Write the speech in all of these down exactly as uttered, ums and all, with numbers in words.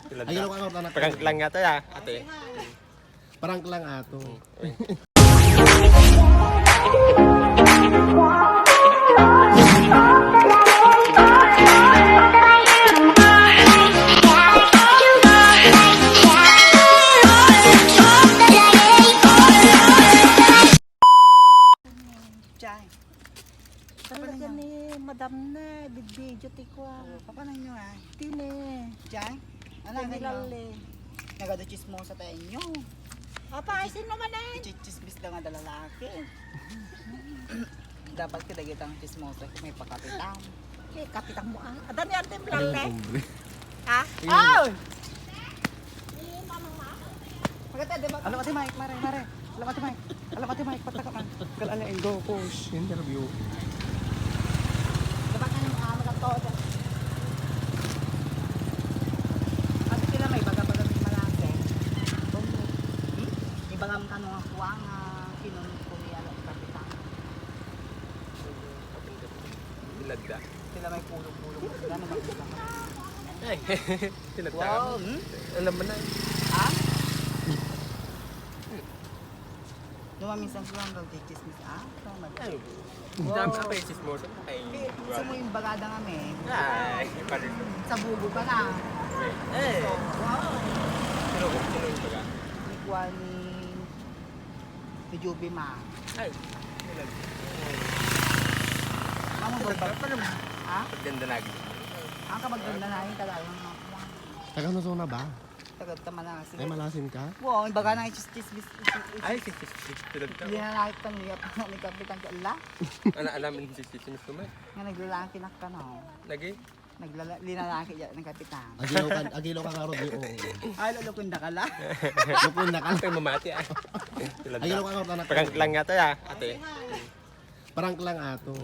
Ay, ano ka, ano ka, ano ka? Prank lang nga to, ah, ate. Prank lang ato. Jai. Talaga ni madam na, bidbidyo ti kwa. Oh, papanay nyo, ah. Tine. Jai? Ano Tine ang inyo? Lalle. Nagado chismosa tayo inyo. Apa, ay sino man eh? Ichichismis lang nga lalaki. Dapat kita kitang chismosa kung may pakapitan. Eh, kapitan mo ah. Adani ang Ano yung timplalle? Hombre? Ha? Ay! Maganda, di ba? Alam, Ate Mike, mare, mare. Alam, Ate Mike. Alam, Ate Mike, pataka man. Kal-, ala, Indo, push. Interview. Di ba kayo, ah, maganda to? Kasi sila may baga-baga ng malaki. Hmm? Ibagam ka nung akuha nga, kinunod ko ni, ano, kapitan. Dilagda. Sila may pulong-pulong. Sila naman sila. Ay, sila Wow, tao. Hmm? Alam mo na. Ha? Dumaminsan sila ang daw chismis. Ah, tama. Ay, Wow. Dami sa pesis mo. Ay, Di, gusto mo yung bagada nga, men. Ay, parin. Sa bugo pa na. Eh. So, wow. Sino, sino yung baga? Ni Kuan, ni Ni Juby, ma. Ay, ilan? Ano ba? Paganda pa naman. Ha? Paganda lagi. Ang kapaganda na yung talagang mga Taga Luzon na ba? Taga Tamalasin. Ay, Malasin ka? Wow, yung baga na ichis-, chismis, ichis-, ichis-, Ay, si, si, si, si, tulad ka. Linalakit pa niya pa ni Kapitan Kalla. Ala, alamin si, si, si, Miss Lumay. Nga naglalaki na ka, no? Lagi? Naglala-, linalaki dyan ng kapitan. Agilaw ka, agilaw ka nga, Rod, oo. Ay, lulukunda ka la. Lukunda ka la. Ay, mamati, ah. Agilaw ka nga, Rod, anak. Prank lang nga to, ah, ate. Prank lang ato.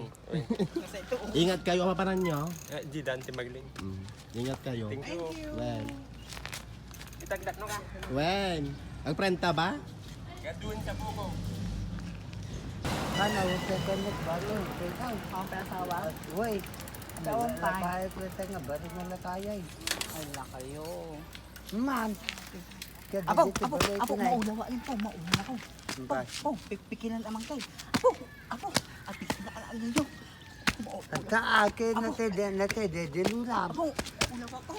Ingat kayo, ang mapanan nyo. Eh, di Dante Magling. Mm. Ingat kayo. Thank you. Thank you. Well. Itagdak no ka. Wen, agprenta ba? Gaduan sa buko. Ano, second ba? Second. Ang asawa? Uy. Kaon pa. Lapay ko ito nga, bari na lapayay. Ay, lakayo. Man. Apo, apo, apo, maulaw, alin po, maulaw. Ba? Oh, oh, pi-, pikilan amang kay. Apo, apo, ati na, ala, ala, ala, maulaw. Agka, akin, apo. Nate, de, nate, de, de, lula. Apo, maulaw ako.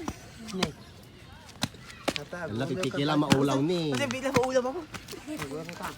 Ne. Ata, Ala, pipikila, maulaw ni. Kasi bila maulaw ako. Maulaw ka.